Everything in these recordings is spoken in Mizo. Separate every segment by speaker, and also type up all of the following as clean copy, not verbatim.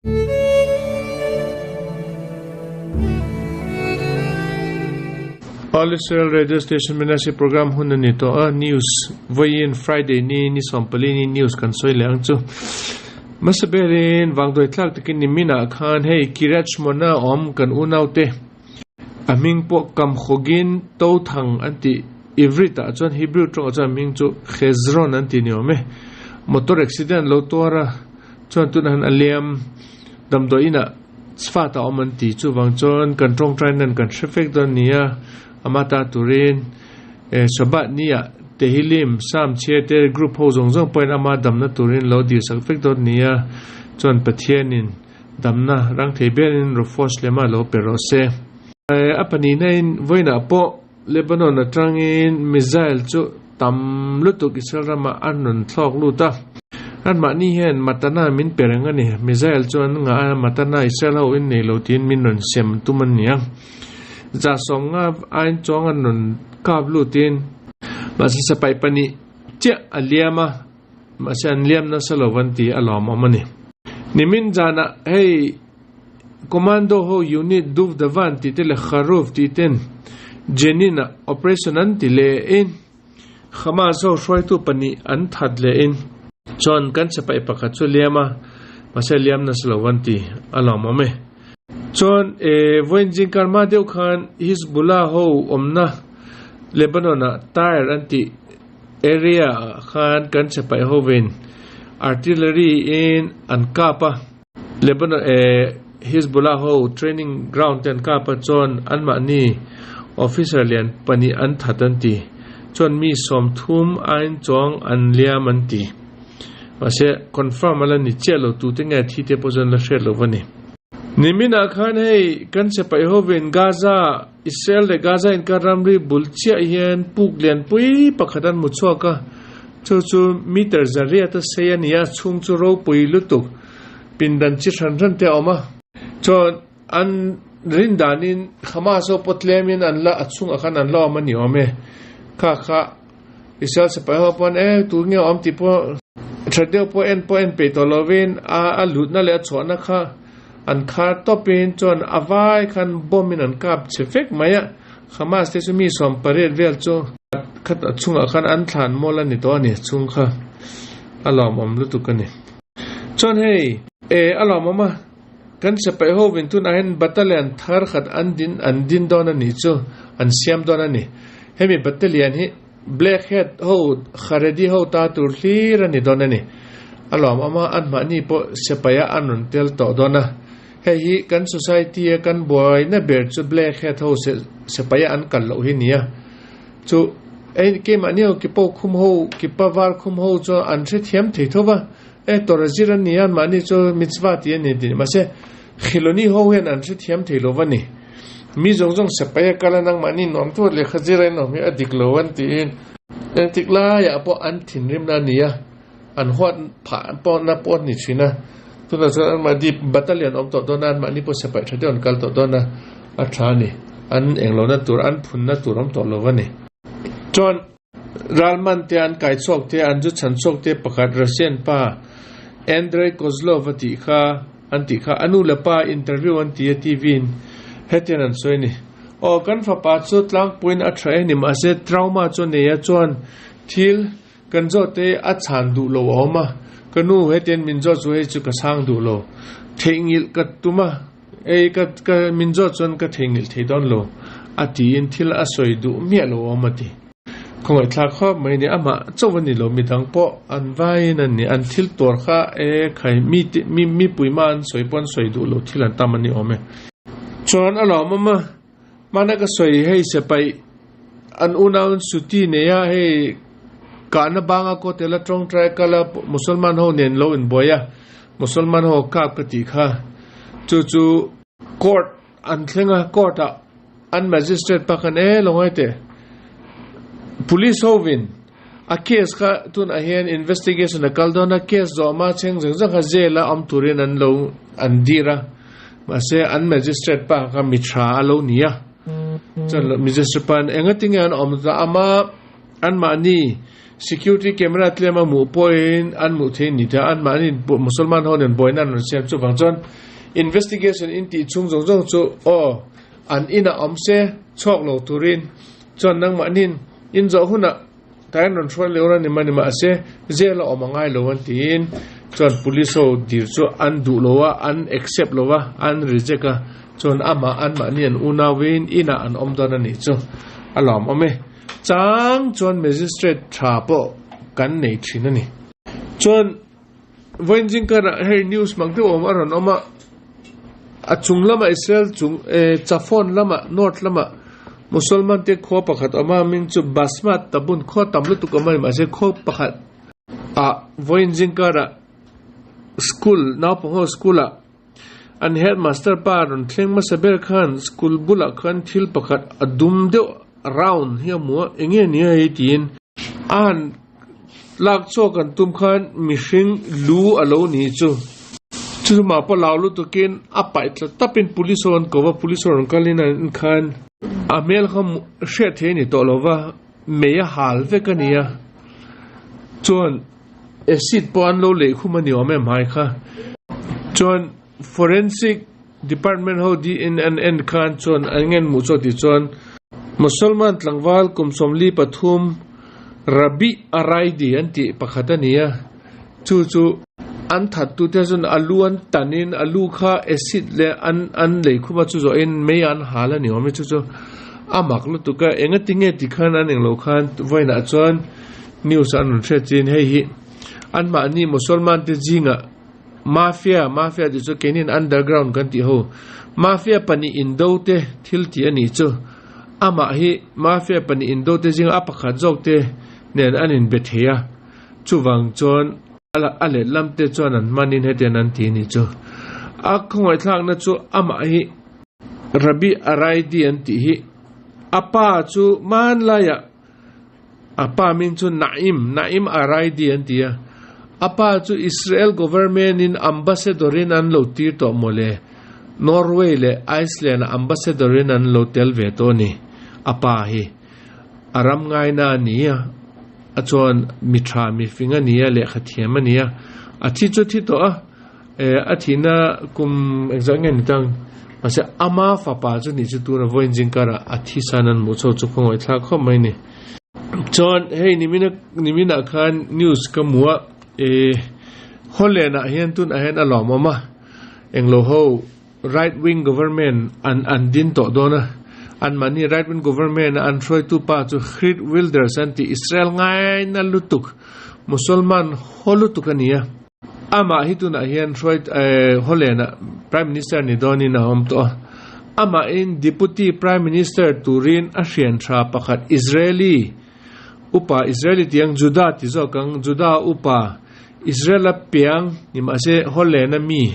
Speaker 1: All Israel Radio Station Menashe program hun a ni tawh a, news vawiin Friday ni ni 14 ni news kan sawi leh ang chu. Hmasa berin vangduai thlak takin niminah khan hei Kiryat Shmona awm kan unaute a hming pawh Kamkhogin Tothang an tih Ivrit ah chuan Hebrew tawngah chuan a hming chu Hezron an tih ni awm e. Motor accident lo tuar a chuan tunah hian a liam damdawi inah Tzfat a awm an ti. Chuvang chuan kan tawngtai nan kan hre fek dawn ni a, ama ta turin Shabbat ni ah Tehillim, Psalm chhiar te group ho zawng zawng pawhin ama damna turin lo dil sak vek dawn ni a, chuan Pathianin damna rang thei berin Rufosh lema lo pe rawh se. A pahnihna in vawiinah pawh Lebanon atangin missile chu tam lutuk Israel ramah an rawn thlawk lut a. Anmahni hian Matana min pe reng a ni. Missile chu an ngah a, Matana Israel ho in nei lo tiin min rawn sem tum a ni a. 150 ain chuang an rawn kap lutin mahse sipai pahnih chiah a liam a, mahse an liam nasa lo van ti a lawmawm a ni. Nimin zanah hei Commando ho unit Duvdavan tih te leh Kharuf tih ten Jenin ah operation an ti leh in Hamas ho hruaitu pahnih an that leh in chuan kan sipai pakhat chu liam a, mahse liam nasa lo an ti a lawmawm e. Chuan e vawiin zingkar hma deuh khan Hizbullah ho awmna Lebanon ah Tyre an tih area ah khan kan sipai hovin artillery in an kap a. Lebanon eh Hizbullah ho training ground te an kap a chuan anmahni officer lian pahnih an that an ti. Chuan mi 30 ain chuang an liam an ti. Mahse confirm a la ni chiah lo tute nge thi te pawh chuan la hriat lo va ni. Niminah khan hei kan sipai hovin Gaza, Israel leh Gaza inkar ramri bul chiah hian puk lianpui pakhat an hmu chhuak a, chu chu meter 800 a sei a ni a, chhung chu ropui lutuk pindan chi hran hran te a awm a. Chuan an rin danin Hamas ho pawh tlemin an la a chhungah khan an la awm a ni awm e. Kha kha Israel sipai ho pawn e tu nge awm tih pawh tha deuh pawh en pawh en peih tawh lovin a a lutna leh a chhuahna kha an khar tawpin chuan a vai khan bomb in an kap che vek mai a. Hamas te chu mi 18 vel chu khat a chhungah khan an thlan mawl a ni tawh a ni chhung kha a lawmawm lutuk a ni. Chuan hei e a lawmawm a, kan sipai ho vin tunah hian battalion thar khat an din an din dawn a nih chu, an siam dawn a ni. Hemi battalion hi Black Hat ho Haredi ho ta tur hlir a ni dawn a ni. A lawmawm a, anmahni pawh sipaia an rawn tel tawh dawn a. Hei hi kan society a kan buaina ber chu Black Hat ho sipaia an kal loh hi nia. Chu ei keimahni ho ki pawh khum ho ki pa var khum ho chu an hrethiam thei tho va, e Torah zir an ni a anmahni chu mitzvah tih a ni tih mahse Khiloni ho hian an hrethiam thei lo va ni. Mi zawng zawng sipai a kal a nangmahni nuam tur lehkha zir a inawm hi a dik lo an tiin engtik laiah pawh an thinrimna a ni a, an huat phah pawh na pawh a ni thin a. Tunah chuan anmahni battalion awm tawh dawn a, anmahni pawh sipai tha deuh an kal tawh dawn a, a tha a ni. An englohna tur, an phunna tur awm tawh lo a ni. Chuan ralman te an kai chhuak te, an zu chhan chhuak te pakhat Russian pa Andrei Kozlov a tih kha an tih kha a nu leh pa interview an ti a TV in hetiang an sawi a ni. Aw kan fapa chu tlangpuiin a tha e ni mahse trauma chu a nei a chuan thil Kan zawt te a chhan duh lo a awm a, ka nu hetian min zawt chu hei chu ka chhang duh lo. Theihnghilh ka tum a, ei ka ka min zawt chuan ka theihnghilh thei dawn lo a tiin thil a sawi duh miah lo a awm a ti. Khawngaihthlak khawp mai ni, amah chauh a ni lo, midang pawh an vaiin an ni, an thil tuar kha e khai mi te mi mipui mah an sawi pawh an sawi duh lo thil an tam a ni awm e. Chuan a lawmawm a, Hmana ka sawi hei sepaih an unaun suti nei a, hei kahna banga kaw tel a tawngtai kal a Musalman ho nen lo inbuai a, Musalman ho kap ka tih kha chu chu court an thleng a, court ah an magistrate pakhat e lo ngai teh police hovin a case kha tunah hian investigation a kal dawn a, case zawh hma chheng zeng zeng kha jail a awm turin an lo an dir a, mahse an magistrate pa kha mi tha a lo ni a, chuan magistrate pa in enga tinge an awm ta ama anmahni. Security camera tlem a hmuh pawhin an hmuh theih ni ta, anmahni Musalman ho nen buaina an rawn siam chuvang chuan investigation in tih chhung zawng zawng chu aw an inah awm se chhuak lo turin chuan nangmahniin in zawh hunah tain rawn hruai leh ura ni mah ni mahse jail a awm a ngai lo an tiin chuan police ho dir chu an duh lo a an accept lo a an reject a chuan amah anmahni an unauin inah an awm dawn a nih chu a lawmawm e. Chang chuan Magistrate tha pawh kan nei thin a ni. Chuan vawiin zingkarah hei news hmang deuh awm a rawn awm a, a chung lamah Israel chung eh Chafon lamah North lamah Musalman te khua pakhat awm a hming chu Basmat Tabun khua tam lutuk awm a ni mahse khua pakhat ah vawiin zingkarah school naupang ho school ah An headmaster pa rawn thleng hmasa ber khan school bulah khan thil pakhat a dum deuh round hi a hmu a, enge ni a hei tiin a han lak chhuak an tum khan mihring lu a lo ni chu. Chumah pawh lau lutukin a paih tla tapin police ho an ko va, police ho rawn kalin an en khan a hmel kha hriat theih a ni tawh lo va, mei a hal vek a ni a, chuan. Acid pawh an lo lei khum a ni awm em hai kha. Chuan Forensic Department ho diin an en khan chuan an ngen hmuh chawt tih chuan Musalman tlangval kum 43 Rabi Araidi an tih pakhat a ni a, chu chu an that tute chuan a lu an tanin a lu kha acid leh an an lei khum a chu zawhin mei an hal a ni awm e chu chu a mak lutuk a engatinge tikhan an englo khan vawiinah chuan News an rawn hriat chin hei hi anmahni Musalman te zingah mafia, mafia tih chu keinin underground kan tih ho, mafia pahnih indo te thil tih a nih chu. Amah hi mafia pahnih indo te zingah a pakhat zawk te nen an inbe thei a, chuvang chuan a lehlam te chuan an hmanin hetiang an ti a nih chu. A khawngaihthlakna chu amah hi Rabi Araidi an tih hi a pa chu hmanlaiah A pa min chu Naim, Naim Araidi an ti a. A pa chu Israel government in ambassador in an lo tir tawh mawle. Norway leh Iceland ah ambassador in an lo tel ve tawh a ni. A pa hi a ram ngaina a ni a, a chuan mi tha mi fing a ni a, lehkha thiam a ni a. A thi chu thi tawh a. A thihna kum engzah nge ni tang? Mahse ama fapa chu nih chu tuna vawiin zingkarah a thisan an hmuh chho chu khawngaih thlak khawp mai ni. Chuan hei nimina niminah khan news ka hmu a, e Holland ah hian tunah hian a lawmawm a, englo ho right wing government an an din tawh dawn a, anmahni right wing government a an hruaitu pa chu Geert Wilders an tih Israel ngaina lutuk Musalman haw lutuk a ni a. Amah hi tunah hian hruai Holland-ah Prime Minister ni dawnin a awm tawh a. Amahin Deputy Prime Minister turin a hrian tha pakhat Israeli upa, Israeli tiang Juda ti zawk ang, Juda upa, Israel-a piang ni mahse Holland-a mi,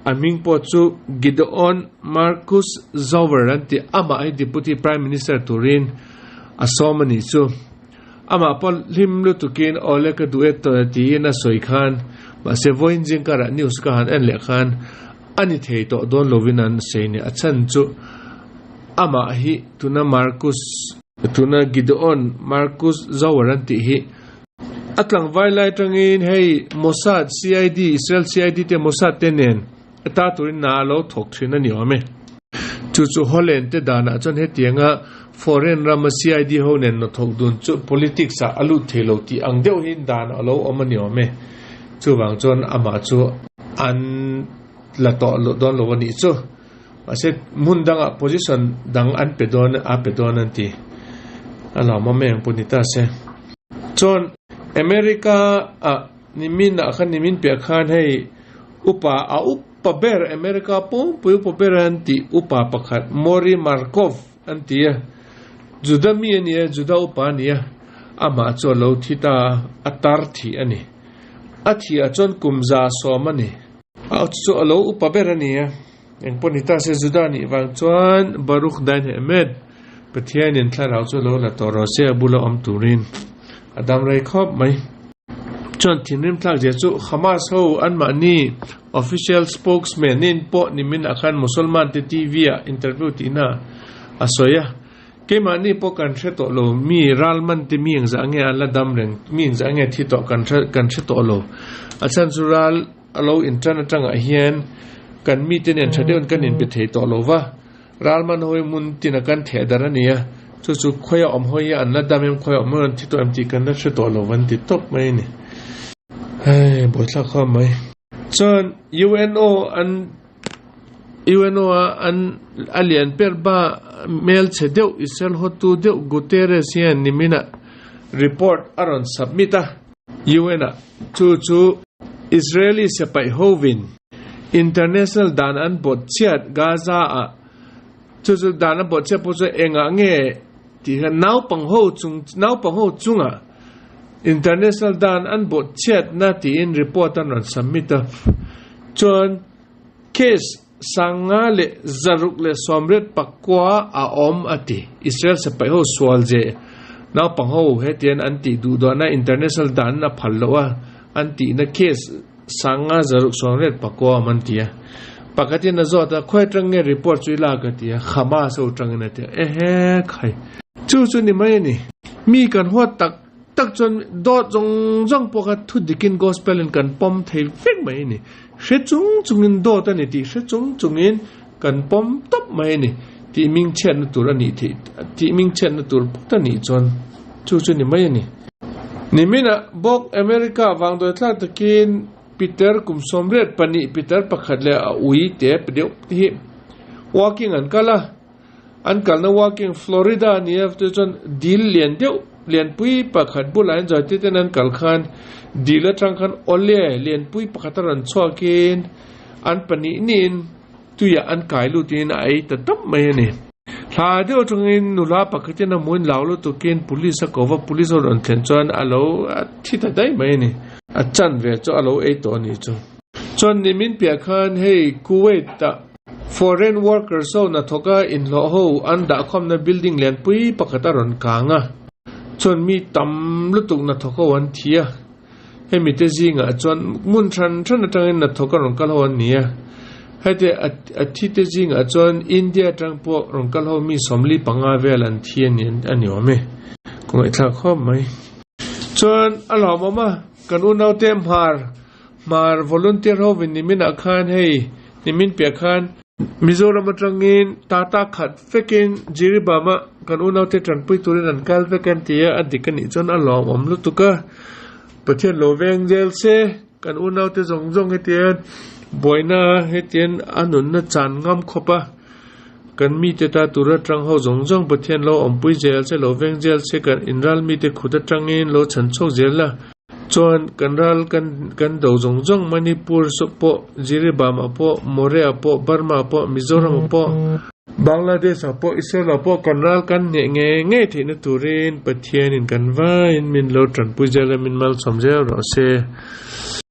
Speaker 1: a hming pawh chu Gideon Marcus Zower an ti, amah hi Deputy Prime Minister turin a sawm a nih chu. Amah pawh hlim lutukin aw le ka duh e tawh e tiin a sawi khan mahse vawiin zingkarah news ka han en leh khan a ni thei tawh dawn lovin an sawi ni. A chhan chu amah hi tuna Marcus tuna Gideon Marcus Zower an tih hi a tlangvai lai atangin hei Mossad CID Israel CID te Mossad te nen ta turin hna a lo thawk thin a ni awm e. Chu chu Holland te danah chuan hetianga foreign rama CID ho nen hna thawk dun chu politics ah a lut thei lo tih ang deuh hi dan a lo awm a ni awm e. Chuvang chuan amah chu an la tawh loh dawn lo a nih chu. Mahse hmun dangah position dang an pe dawn a pe dawn an ti. A lawmawm em pawh ni ta se. Chuan America ah Nimin ah khan nimin piah khan hei upa a upa ber America pumpui upa ber an tih upa pakhat Mori Markov an ti a, Juda mi a ni a, Juda upa a ni a, amah chu a lo thi ta a, a tar thih a ni. A thih ah chuan kum 110 a ni. A chu a lo upa ber a ni a, engpawh ni ta se Juda nih vang chuan Baruch Dain Hemed Pathianin thlarau chu lo la tawh rawh se a bula awm turin a dam rei khawp mai. Chuan thinrim thlak zia chu Hamas ho anmahni official spokesman in pawh nimin ah khan Musalman te TV ah interview tihna a sawi a. Keimahni pawh kan hre tawh lo, mi ralman te mi engzah nge an la dam reng, mi engzah nge thi tawh kan hre kan hre tawh lo. A chhan chu ral a lo intan atangah hian kan mite nen tha deuhin kan inpe thei tawh lo va, ralman ho hi hmun tina kan theh darh a ni a, chu chu khawiah awm hawi hi an la dam em, khawiah awm hawi an thi tawh em tih kan la hre tawh lo an ti tawp mai a ni. Hei, buaithlak khawp mai. Chuan UNO an UNO a an a lian ber ba hmelchhe deuh Israel hawtu deuh Guterres hian niminah report a rawn submit a UN ah chu chu Israeli sipaih hovin international dan an bawt chhiat Gaza ah chu chu dan a bawt chhiat pawh chu engah nge tih kha naupang ho chung naupang ho chungah International dan an bawh chhiatna tiin report an rawn submit a, chuan case 569 a awm a ti. Israel sipai ho sual je naupang ho hetian an tih duh duahna international dan in a phal loh a, an tihna case 569 a awm an ti a. Pakhatin a zawt a, khawi atang nge report chu i lak a ti a, Hamas ho atangin a ti a, ehe khai. Chu chu ni mai a ni. Mi kan huat tak tak chuan dawt zawng zawng pawh kha thu dikin gospel in kan pawm thei vek mai a ni. Hre chung chungin dawt a ni tih hre chung chungin kan pawm tawp mai a ni. Tih ming chhiatna tur a nih theih tih ming chhiatna tur phawt a nih chuan chu chu ni mai a ni. Niminah bawk America vangdawi thlak takin Peter kum 82 Peter pakhat leh a ui te deuh te hi walking an kal a. An kalna walking Florida a ni a, chu chuan dil lian deuh lianpui pakhat bulah hian zawite ten an kal khan dil atang khan awle lianpui pakhat a rawn chhuakin an pahnih niin tuiah an kai lutin a ei ta tawp mai a ni. Thla deuh atangin nula pakhatin a hmuin lau lutukin police a ko va, police a rawn thlen chuan a lo thi ta daih mai a ni. A chan ve chu a lo ei tawh a nih chu. Chuan nimin piah khan hei Kuwait ah Foreign workers ho hnathawka inhlawh ho an dahkhawmna building lianpui pakhat a rawn kang a, chuan mi tam lutuk hnathawk ho an thi a, hemi te zingah chuan hmun hran hran atangin hnathawk a rawn kal ho an ni a, heti a thi te zingah chuan India atang pawh rawn kal ho mi 45 vel an thi a ni a ni awm e. Ka ngaihthlak khawp mai. Chuan a lawmawm a, kan unaute hmar Hmar volunteer hovin niminah khan hei nimin piah khan Mizoram atangin Tata khat vekin Jiribama kan unaute tanpui turin an kal vek an ti a, a dik anih chuan a lawmawm lutuk a, Pathian lo veng zel se kan unaute zawng zawng hetian buaina hetian a nunna chan ngam khawp a, kan mite ta tur atang ho zawng zawng Pathian lo awmpui zel se lo veng zel se kan inral mite khut atangin lo chhan chhuak zel a. Chuan kan ral kan kan do zawng zawng Manipur pawh, Jiribam ah pawh, Moreh ah pawh, Burma ah pawh, Mizoram ah pawh, Bangladesh ah pawh, Israel ah pawh kan ral kan hneh ngei ngei theihna turin Pathianin kan vaiin min lo tanpui zel a, min malsawm zel rawh se.